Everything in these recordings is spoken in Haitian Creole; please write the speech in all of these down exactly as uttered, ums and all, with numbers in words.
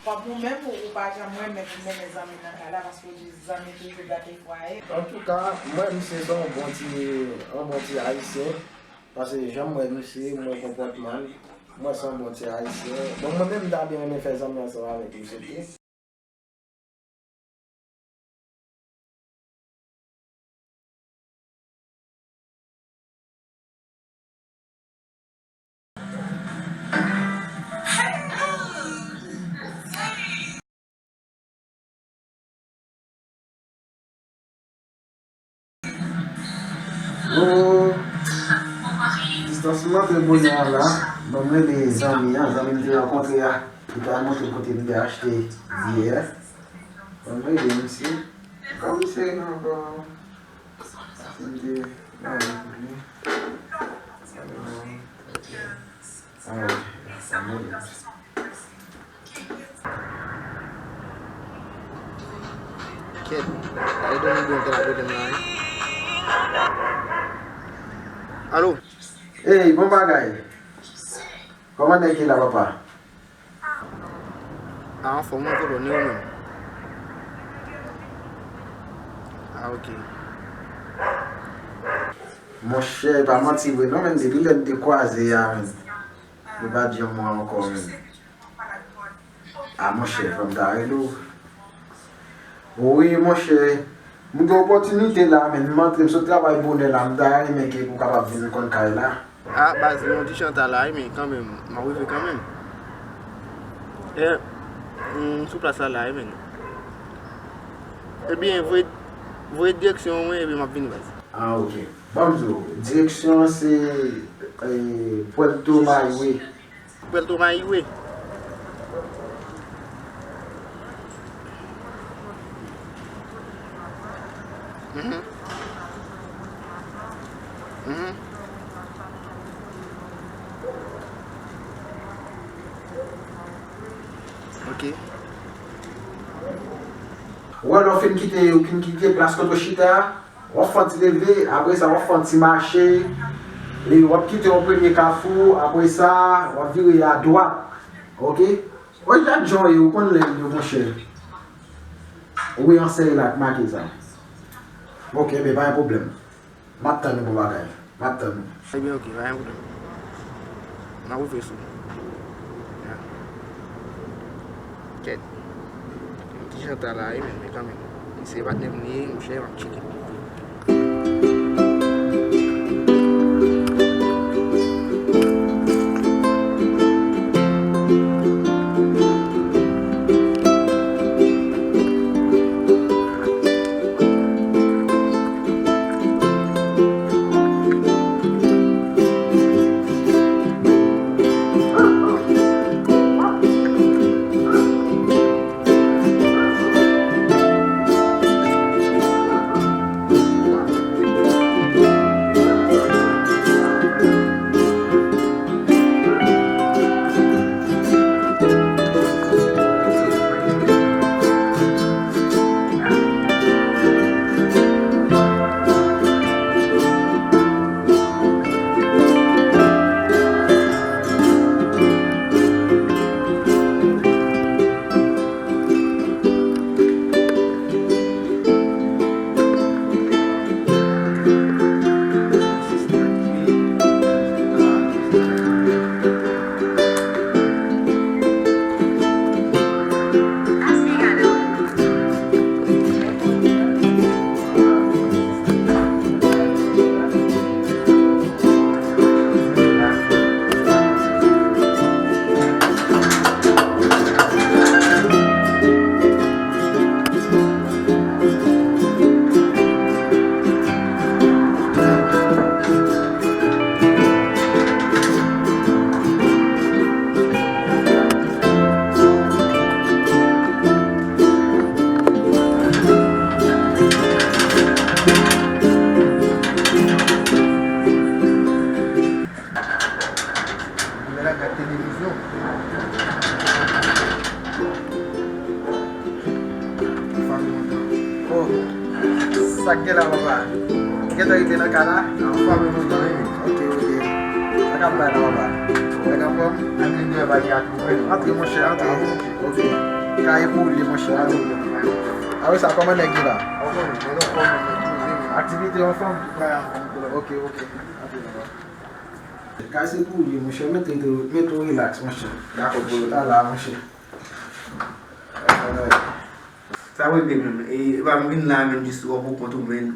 Kòm ou menm, ou, ou pa janm renmen pou mennen zanmi nan kay la, paske ou di zanmi toujou gate fwaye. Antouka, m wè misye se yon bon ti, yon bon ti ayisyen. Paske jan m wè misye, m wè konpòtman l, m wè se yon bon ti ayisyen. Bon, mwen menm, m ta byen renmen fè zanmi ansanm avèk misye tou. Oh, distans m antre bonè a la. Ban m rele zanmi an, zanmi m te rankontre a. Li ta montre m kote m te achte biyè a. Ban m rele misye. Kòm misye gen ankò. Si m te mande pou li. Ah, ok. Ban m rele misye. Kèt, ay dòmi byen, te la kote m la, wi. Alo? Ey, bon bagay. Kòman nèg ye la, papa? A, anfòm, wi, kolonèl, ou menm? A, ok. Monchè, e pa manti vre non, menn, depi lè n te kwaze a, menn. Nou pa t janm wè ankò, menn. A, monchè, fò m ta rele w. Wi, monchè. M gen opòtinite la, menn. M antre, m sot travay bonè la. M ta renmen ke pou w kapab vin konn kay la. A, baz, m yon ti chanta la, wi, men kanmenm, m ap rive kanmenm. E, m sou plas la, la, wi, menn. Ebyen, voye, voye direksyon mwen, ebyen, m ap vini, baz. A, ok. Ban m di w, direksyon an se, e, Puerto Maihue. Puerto Maihue. Mhm. Mhm. Ok. Ou wè, lè w fin kite, ou fin kite plas kote w chita a, w ap fè yon ti leve, apre sa, w ap fè yon ti mache, e w ap kite yon premye kafou, apre sa, w ap vire adwat. Ok? Wi, gad jan w ye, ou konn lè l yo, monchè. Wi, ansèy la k make sa. Ok, men pa gen pwoblèm. M ap tann ou, bon bagay. M ap tann ou. Ebyen, ok, pa gen pwoblèm. M ap rive sou ou. Ya. Kèt. Yon ti chanta la, wi, men, men kanmenm. Se patnè m li ye, monchè, m ap tcheke. Mwen la gad televizyon. Fanmi mwen. Oh, sa k gen la, papa? Gentan rive nan kay la? An fanmi mwen, wi. Ok, ok. Sa k ap bay la, papa? Nèg anfòm? Antre, monchè, antre. Ok. Kay pou li, monchè, antre. Apre sa, kòman nèg yo la? Aktivite anfòm? Ok, ok. Kay se pou li, monchè. Mete, mete w rilaks, monchè. Dakò, chita la, monchè. Sa vre vre menm. E pa m vin la menm jis wè pou kont ou menm.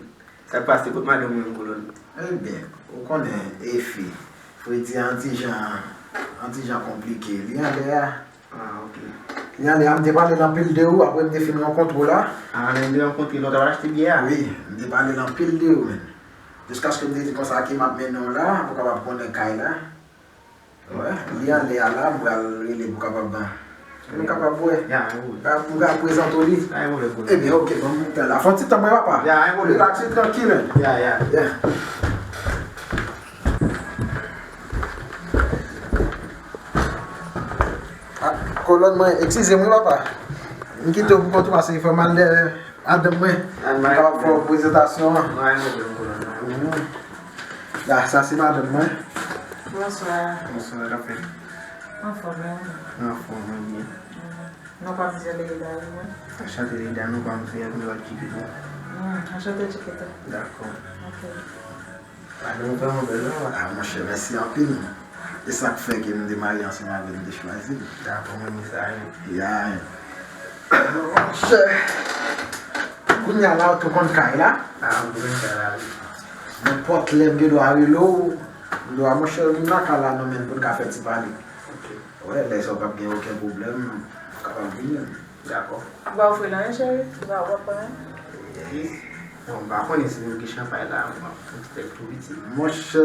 Sa k pase kot madanm ou menm, kolonn? Ebyen, ou konnen, e fi. Fredi an ti jan, an ti jan konplike. Li anlè a. Ah, ok. Li anlè a, m te pale l anpil de ou, apre m te fin rankontre w la. Ah, lè n te rankontre, lè w t ap achte byè a? Wi, m te pale l anpil de ou, men. Jiskaske m te di konsa ke m ap mennen w la, pou w kapab konnen kay la. Wè, li anlè a la, m pral rele pou kapab ban. Pou nou kapab wè. Ya, anyen pou li. M pral prezante w li. Anyen pou li. Ebyen, ok, ban m tan la. Fè yon ti tan mwen, papa. Ya, anyen pou li. Rilaks, trankil, men. Ya, ya. Ya. Ah, kolonn mwen, eskize m wi, papa. M kite w pou kont ou, paske fò m al dèyè madanm mwen. Madanm mwen. Li kapab fè w prezantasyon an. Mwen, mwen, mwen, mwen. Mhm. La, sa se madanm mwen. Bonswa. Bonswa, k ap fèt? Anfòm, wi. Anfòm, mwen byen. Mhm. Non pa m se Leida, wi, mwen. Anchante, Leida, non pa m se Admiral Chiquito. Hmm, anchante, Chiquito. Dakò. Ok. Madanm ou vrèman bèl, non? Ah, monchè, mèsi anpil. E sa k fè ke m te marye ansanm avè l, m te chwazi l. Dakò, mwen renmen sa, wi. Ya. Monchè, kounye a la, ou tou konn kay la? Ah, m tou konn kay la, wi. Nenpòt lè m gen dwa rele w, m dwa, monchè, vin nan kay la, non, men pou n ka fè ti pale. Ok. Wè, lè sa w p ap gen okenn pwoblèm, ou kapab vini. Dakò. Ou pa ofri l anyen, cheri? Ou pa, ou pa pran anyen? Bon, m pa konnen si nou gen chanpay la, m ap fè yon ti tèt tou piti. Monchè,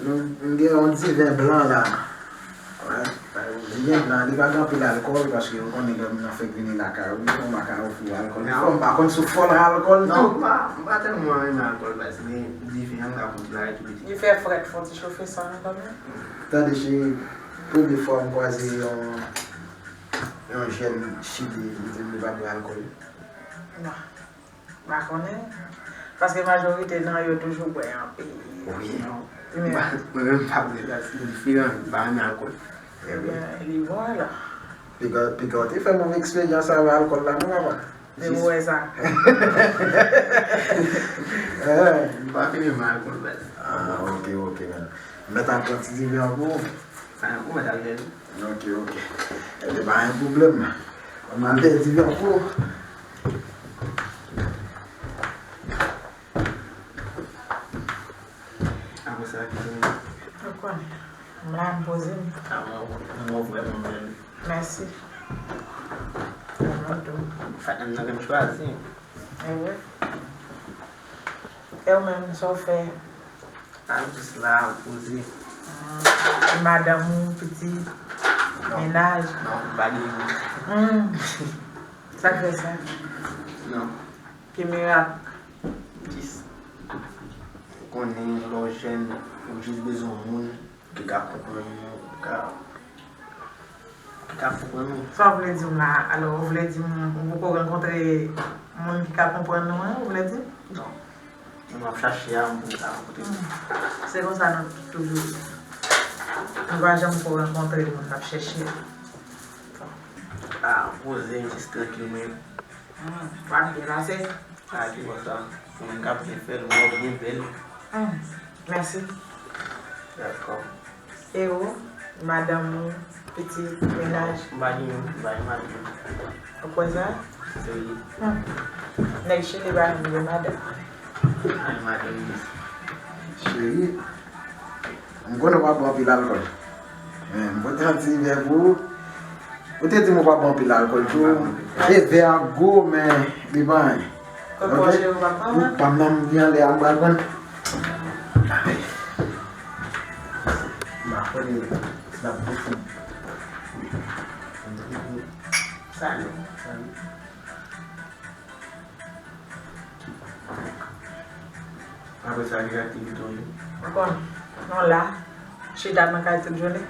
nou, m gen yon diven blan la. Wè. Diven blan, li pa gen anpil alkòl, paske ou konnen lè moun nan fèk vini lakay ou, li fò m pa ka ofri w alkòl. Li fò m pa konn si w fòl alkòl tou. Non, m pa, m pa tèlman renmen alkòl, baz, men diven an, m ka pran ti bagay tou piti. Li fè frèt, fò ti chofe san kanmenm. Tande, cheri, premye fwa m kwaze yon Yon jèn Chili, li di m li pa bwè alkòl. Non. M pa konnen. Paske majorite nan yo toujou bwè anpil. Wi. Mwen menm m pa bwè, sa se diferan. M pa renmen alkòl. Ebyen, li bon alò. Piga, piga w te fè move eksperyans avè alkòl la, non, papa? Depi w wè sa. Eh. M pa fin renmen alkòl, baz. Ah, ok, ok, man. Mèt al pran ti diven an pou ou. Sa, ou mèt al jwenn. Ok, ok. Ebyen, pa gen pwoblèm. Mwen al pèdi vè pou ou. Apre sa, ki tou. Ou konnen. M la, m poze m. Ah, mwen, mwen vrèman bèl. Mèsi. Mwen tou. Fèt nan ke m chwazi. E vre. E ou menm, sa w fè? A, m jis la, poze. Hmm. Madanm ou, pitit, mennaj? Non, m pa gen moun. Hmm. Sa k fè sa? Non. Ki mirak? Jis. Ou konnen, lè w jèn, ou jis bezwen yon moun ki ka konprann ou, ki ka Ki ka konprann ou. Sa w vle di m la? Alò, ou vle di m ou poko rankontre moun ki ka konprann ou an, ou vle di m? Non. Moun w ap chache a, m poko ka rankontre. Hmm. Se konsa nou toujou ye. Nou pa janm ko rankontre moun n ap chèche a. Ah, poze m jis trankil, men. Hmm, w ap byen pase? A, ki bò sa? Ou menm k ap byen fè l, ou byen bèl. Hmm, mèsi. Dakò. E ou, madanm ou, pitit, mennaj? M pa gen youn, m pa gen madanm. Ou kwè sa? Serye. Hmm. Nèg Chili pa janm gen madanm. Ay, madanm. Cheri, m konnen w pa bwè anpil alkòl. Men, m pote yon ti vè pou ou. Ou te di m ou pa bwè anpil alkòl tou. E vè a gwo, men li pa anyen. Kot pòch ou pa pran? Ou pa nan m gen anlè a, m pral pran. M pa konnen l ap bouke. Salut. Salut. Apre sa, ki aktivite w ye? Ou konn, nou la, chita nan kay tout jounen.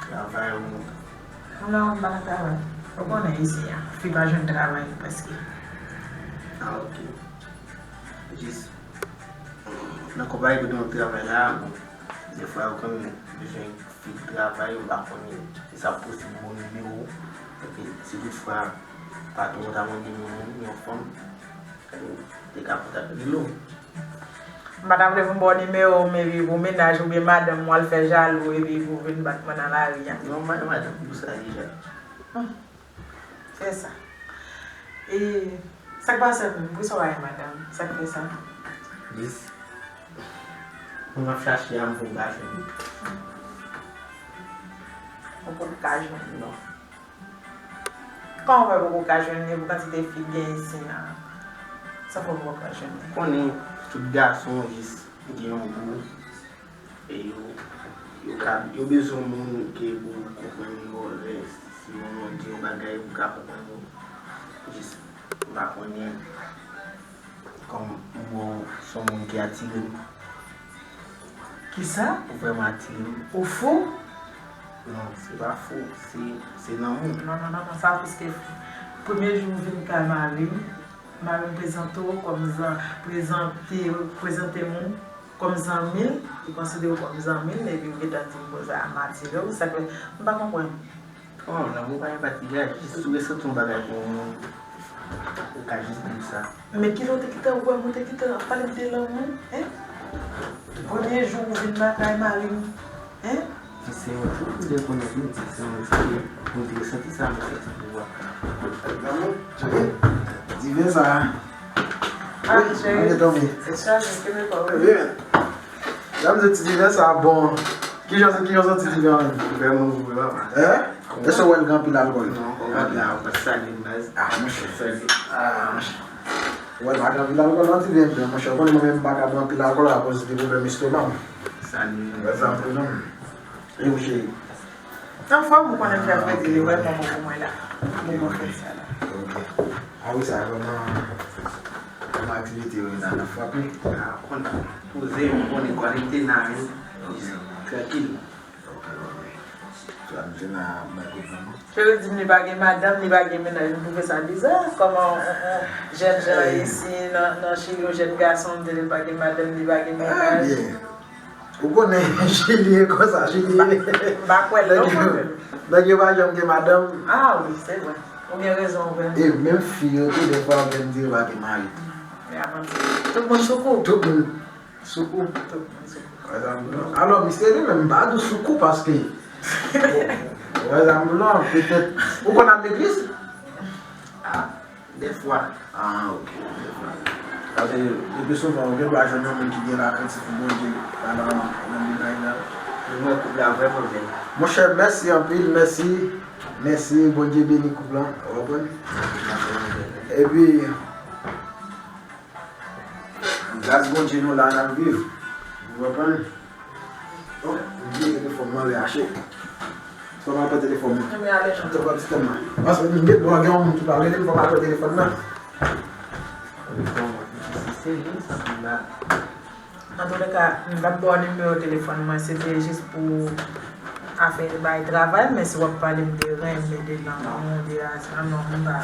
Travay ou? Non, m pa nan travay. Ou konnen isi a, fi pa jwenn travay prèske. Ah, ok. Jis, nan konpayi kote m ap travay la, bon, defwa yo konn Bezwen fi ki travay, m pa konnen si sa posib, bon nimewo w. Epi, si toutfwa patwon w ta mande yon moun, yon fanm, li te ka kontak rele w. M pa ta vle pou m ba w nimewo m epi pou mennaj oubyen madanm mwen al fè jalou epi pou vin bat mwen nan lari a. Non, m pa gen madanm pou sa deja. Fè sa. E sa k pase menm? Poukisa w pa gen madanm? Sa k fè sa? Jis, mwen ap chache a, m pou m pa jwenn. Ou poko ka jwenn? Non. Kòman w fè poko ka jwenn li pou kantite fi k gen isit la? Sa fè w poko ka jwenn li? Konnen tout gason jis gen yon gou. E yo, yo ka, yo bezwen yon moun ke pou konprann yo, lè si yon moun di yon bagay, pou ka konprann yo. Jis, m pa konnen, kòm m wè w se yon moun ki atire m. Kisa? Ou vrèman atire m. Ou fou? Non, se pa fou, se, se lanmou. Non, non, non, non, sa plis ke fou. Premye jou m vin kay mari m, mari m prezante w kòm zan-, prezante, prezante m ou kòm zanmi l, li konsidere w kòm zanmi l, epi ou gentan di m konsa m atire w, sa k fè m pa konprann. Oh, lanmou pa gen patigay, jis ou resante yon bagay pou yon moun, ou ka jis di l sa. Men kilè w te gentan wè m, ou te gentan ap pale m de lanmou, en? Premye jou ou vin lakay mari m, en? Ti sè mwen, fòk ou te konnen tou, ti sè mwen, se ke pou m te resante sa, mwen santi pou ou a. Lanmou, cheri, diven sa a. Ah, cheri, se chaje, kenbe kò w. Wi, men. Jan m di ti diven sa a bon. Kijan, kijan w santi diven an menm? Vrèman bon, wi, papa. Hein? Èske w wè l gen anpil alkòl? Non, konprann la, ou pa salye baz. Ah, monchè. Salye. Ah, monchè. Ou wè l pa gen anpil alkòl nan diven, men monchè, ou konnen mwen menm m pa ka bwè anpil alkòl akoz de pwoblèm estoma m. Salye. Wè sa m di w non. E ou cheri? Anfòm, ou konnen m fè fredi li, wè kòman pou mwen la. Mwen bon fè sa la. Ok. Ah wi, sa vrèman, vrèman aktivite yo la, n ap frape. Ah, konn poze, m konnen kòlekte nan men, trankil. Ok, ok. Sa m di nan mwen konprann. Cheri di m li pa gen madanm, li pa gen mennaj, m twouve sa biza. Kòman on, on jèn jan isi nan, nan Chili, yon jèn gason, m di li pa gen madanm, li pa gen mennaj. Ou konnen Chili e konsa, Chili. M pa kwè l non mwen menm. Nèg yo pa janm gen madanm. Ah wi, se vre. Ou gen rezon, ou gen. E menm fi yo tou, defwa yo menm di yo pa gen mari. Tout moun sou kou. Tout moun sou kou. Tout moun sou kou. Alò, misye li menm, m pa di w sou kou paske, bon, wè zanmi w lan, petèt, ou konn al legliz? Ah. Dèfwa. Ah, ok. Dèfwa. Paske, le pli souvan, ou gen dwa jwenn yon moun ki gen lakrentif pou Bondye, pa nan, nan bagay la. Mwen wè koup la vrèman bèl. Monchè, mèsi anpil, mèsi. Mèsi, Bondye beni koup lan, ou konprann? Epi, gras Bondye nou la, n ap viv. Ou konprann? Oh, m bliye telefòn mwen anlè ache. Fò m al pran telefòn mwen. Ann ale non. Te pran ti tan mwen. Paske m gen dwa gen yon moun ki pral rele m, fò m al pran telefòn nan. Bon, se serye sa m la. Antouleka, m t ap ba w nimewo telefòn mwen, se te jis pou afè bay travay, men si w ap pale m de renmen, de lanmou, de ajan, non, m pa,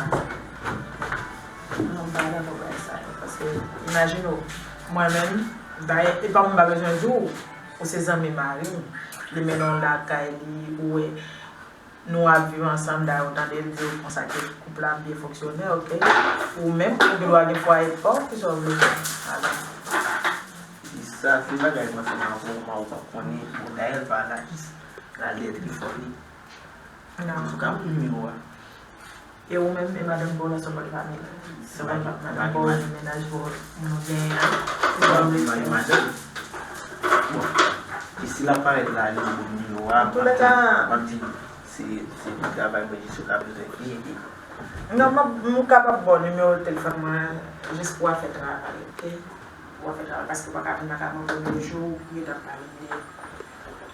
non, m pa dakò bay sa yo. Paske, imajine w, mwen menm, dayè, e pa mwen m pa bezwen di w, ou se zanmi mari m, li mennen w lakay li, ou wè, nou ap viv ansanm, dayè ou tande l di w konsa ke koup la ap byen fonksyone, ok? Ou menm, ou gen dwa gen fwaye pa w, kisa w vle fè? Alò. Sa se bagay mwen fè nan yon moman ou pa konnen, bon, dayè l pa la, jis l al dèyè telefòn li. Non. Antouka, pou nimewo a. E ou menm, e madanm pa w la, se w pa t pa mennaj. Se w pa t pa madanm pa w, mennaj pa w, nou genyen an. Bon, mwen gen madanm. Bon, e si l ap parèt la, li pou nimewo a, m ap di, m ap di, se, se pou travay mwen jis yo ta bezwen fini, epi. Non, m ap, m kapab ba w nimewo telefòn mwen jis pou afè travay, ok? Pou afè travay, paske w pa ka vin lakay mwen premye jou, ou gentan pale m de,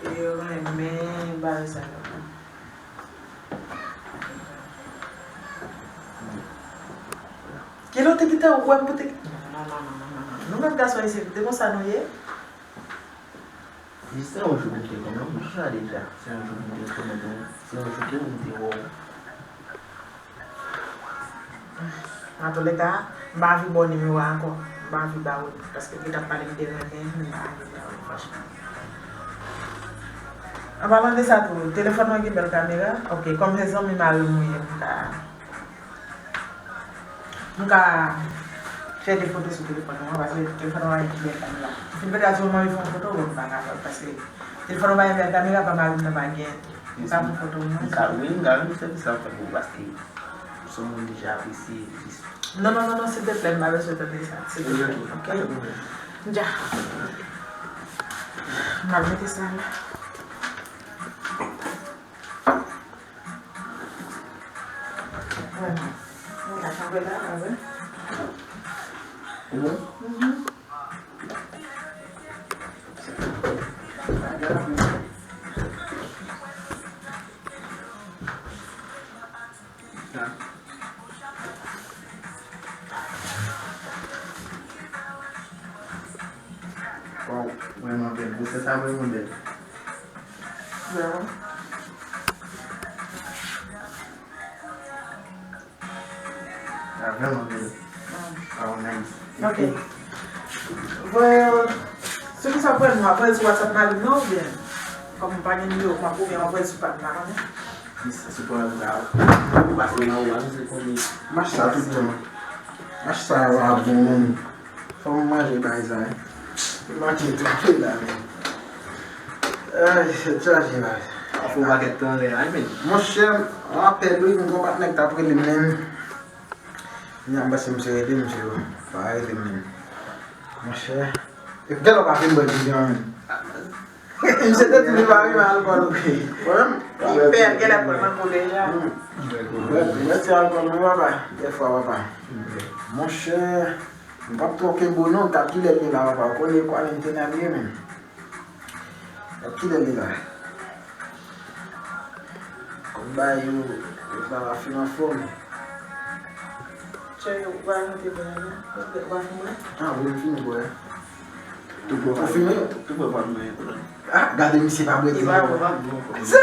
e, renmen, bagay sa yo. Kilè w te kite wè m pou te. Non, non, non, non, non, non. Nou menm gason isi, se konsa nou ye. Jis se yon jou pou m te konnen w, m chita deja. Se yon jou pou m te konnen w, se yon jou ke m te wè w. Antouleka, m pa anvi ba w nimewo a ankò. M pa anvi ba w li, paske li t ap pale m de renmen, m pa anvi ba w li, franchman. An palan de sa tou, telefòn mwen gen bèl kamera. Ok, kòm se zanmi mari m ou ye, m ka, m ka fè de foto sou telefòn mwen, paske telefòn mwen gen bèl kamera. M fin pèdi yon mari fè yon foto, bon, m pa kapab, paske telefòn mwen gen bèl kamera, pa mari m nan pa gen. M ka fè foto mwen. M ka, wi, m ka renmen sèvis sa w fè pou ou, paske m se yon moun deja apresye, jis. Non, non, non, non, silteplè, m pa bezwen tande sa. Silteplè, ok? Dja. M ap mete sa la. Vrèman. Mwen ka kanpe la, pa vre? Ou bon? Mhm. Waw, vrèman bèl. Gwosè sa vrèman bèl. Vrèman. Sa vrèman bèl. Mm. Waw, nice. Ok. Voye, sou ki sa w voye l, w ap voye l sou WhatsApp mari m nan oubyen? Kòm m pa gen nimewo w ap voye, w ap voye l sou pa m la, konnen. Ki sa, sou pa m la, ou pase nan ou a, misye konnen. Mach sa tout tan. Mach sa a bon moun. Fò m manje bagay sa, wi. Manje tou la, men. Ay, tèt chaje, baz. Ap fè yon pakèt tan anlè la, wi, men. Monchè, m rapèl, wi, m gon patnè k t ap rele m menm. Kounya m panse misye rele m, misye pa rele m menm. Monchè, e gèlè w pa fin bwè diven an menm. Misye te di li pa renmen alkòl, wi. Mwen menm, li pè, l genlè pran nan kou deja. Hmm. Mwen, mwen ti alkòl, mwen, papa. Dèfwa, papa. Monchè, m p ap twò kenbe w non, gad kilè l ye la, papa. Ou konnen kwa menm te nan li menm. Gad kilè l ye la. Kòm bagay yo, yo pa fin anfòm. Cheri, ou pa mete bwè a non. Ou pa fin bwè? Ah, wi, m fini bwè. Tou bwè pa fini. Tou bwè pa fini. Ah, gade misye pa bwè. Li pa bwè. Sa?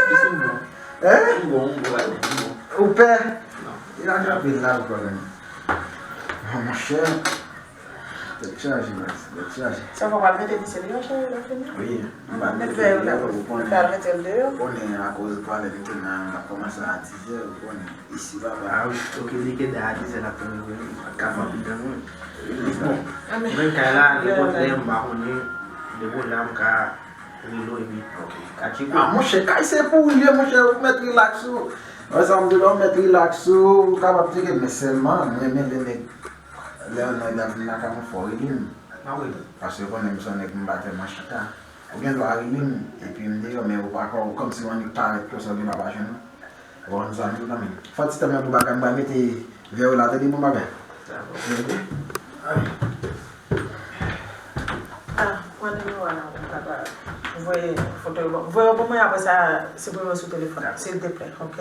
Hein? Bon, bon, bon. Ou pè? Non. Li pa gen anpil la, ou konnen. Ah, monchè. Tèt chaje, baz. Tèt chaje. Sa fò pral mete misye deyò, cheri, la fini? Wi. Mete l deyò, la. Ou konnen. Pral mete l deyò. Ou konnen akoz pwalè li te nan, l ap kòmanse a dizè, ou konnen. Isi papa. Ah wi, ok, li gen dè a dizè l ap tann mwen, m pa ka fè anpil tan mwen. Bon, mwen kay la, nenpòt lè m pa konnen, depi la m ka rele w epi ka tcheke w. Ah, monchè, kay se pou ou l ye, monchè, ou mèt rilaks ou. Wè sa m di la, ou mèt rilaks ou, ou kapab tcheke, men sèlman, mwen renmen lè nèg, lè yon nèg ap vin lakay mwen, fò w rele m. Paske ou konnen m se yon nèg m pa tèlman chita. Ou gen dwa rele m, epi m deyò, men ou pa ka, ou kòmsi w annik parèt konsa, ou gen dwa pa jwenn mwen. Ou konn sa m di w nan men. Fò ti tan mwen pou bagay, m pral mete vè w la, tande bon bagay. Dakò. Ah, pran nimewo a la, ou kapab voye foto yo ban m. Voye yo ban mwen, apre sa, siprime yo sou telefòn nan, silteplè, ok?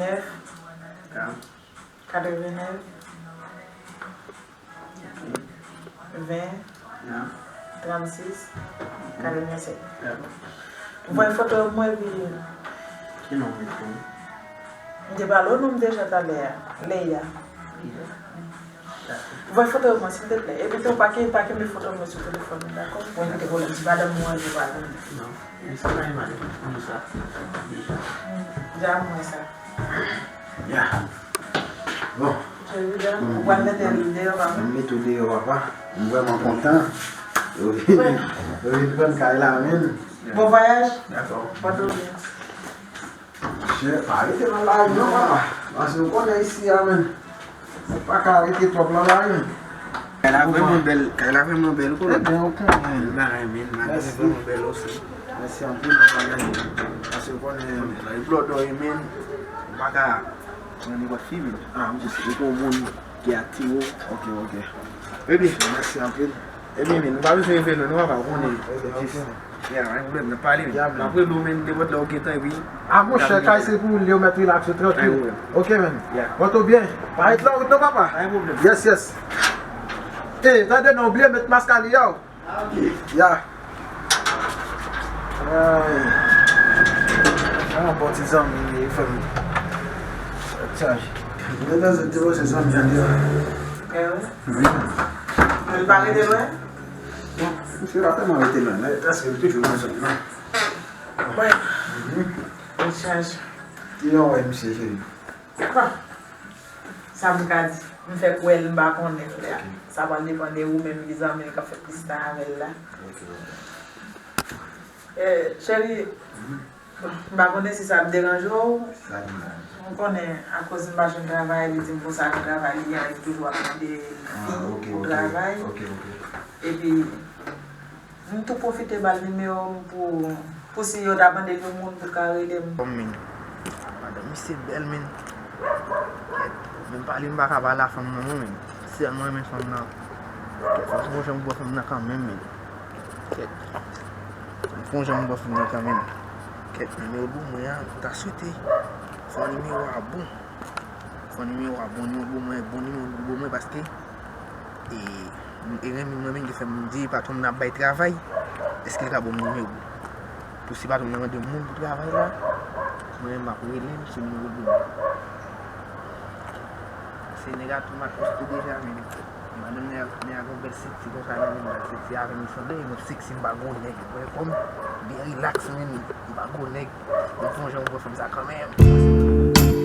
Nèf. Katrevennèf. Ven. Trannsis. Katrevennsèt. Voye foto yo mwen epi. Ki non w met pou mwen? M te pale w non m deja talè a. Leya. Voye foto yo mwen, silteplè. Epi tou, pa ke-, pa kenbe foto mwen sou telefòn ou, dakò? Mwen kite pwoblèm. Si madanm mwen, yo pa konnen. Non. Men sa pa yon mal, pou nou sa. Deja. Mm, deja mwen sa. Ya. Bon. Cheri, deja, ou pral mete l deyò, papa. M mete w deyò, papa. M vrèman kontan. Yo vin, yo vin pran kay la, men. Bon vwayaj. Dakò. Pòte w byen. Monchè, pa rete nan lari non, papa. Paske ou konnen isi a, men, ou pa ka rete twòp nan lari. Kay la vrèman bèl, kay la vrèman bèl, ou konnen. Ebyen, ou konnen. Bèl bagay, men, madanm vrèman bèl osi. Mèsi anpil, papa, men, paske ou konnen. Lari blòdòy, men, ou pa ka pran nenpòt fi, men. Ah, m jis, ou gon moun ki atire w. Ok, ok. Ebyen, mèsi anpil. Ebyen, men, nou pa bezwen revele non, papa, ou konnen. Ok, ok. Ya, pa gen pwoblèm, n ap pale, men. Ya, men. M ap rele w, men, nenpòt lè ou gen tan, epi. Ah, monchè, kay se pou ou l ye, ou mèt rilaks ou, trankil. Pa gen pwoblèm. Ok, men. Ya. Pòte w byen. Pa ret nan wout non, papa. Pa gen pwoblèm. Yes, yes. E, tande non, bliye met mask a li, yow. Ah, ok. Ya. Ay. Ah, bon ti zanmi, li fè m tèt chaje. Mwen nan zòn te panse zanmi an devan. Eh wi. Wi. Men li pa rete lwen? Bon, misye pa tèlman rete lwen, men èske li toujou nan zòn nan? Wi. Li chaje. Ki lè w wè misye, cheri? Bon. Sa m ka di? M fèk wè l, m pa konnen l. Ok. Sa pral depann de ou menm ki zanmi l k ap fè plis tan avè l la. Ok, ok. Eh, cheri, m pa konnen si sa ap deranje w. Sa ki mal? M konnen akoz m pa jwenn travay, li di m konsa nan travay li an, li toujou ap mande fi pou travay. Ah, ok, ok. Ok, ok. Epi, m tou pwofite ba l nimewo m pou, pou si yo ta mande l yon moun pou l ka rele m. Kòm men, madanm misye bèl, men. Kèt, menm pale m pa ka pale a fanm nan, non, men. Sèlman renmen fanm nan. Kèt, fò m gon jan m wè fanm nan kanmenm, men. Kèt. Fò m gon jan m wè fanm nan kanmenm. Kèt, nimewo l ban mwen an, m ta swete fò nimewo a bon. Fò nimewo a bon, nimewo l ban mwen, bon nimewo l ban mwen, paske e, e renmen mwen menm ki fè m di patwon m nan ap bay travay, èske l ka ban m nimewo? Pou si patwon m nan mande moun pou travay la, mwen menm m ap rele l sou nimewo l ban mwen. Se nèg a tou m ap poste deja, men madanm nèg a, nèg a gon bèl senti konsa, men menm bèl senti avè m li sanble, mwen senti m pa gon nèg, ou wè kòm byen rilaks, men m pa gon nèg, men fò jan m wè fanm sa kanmenm.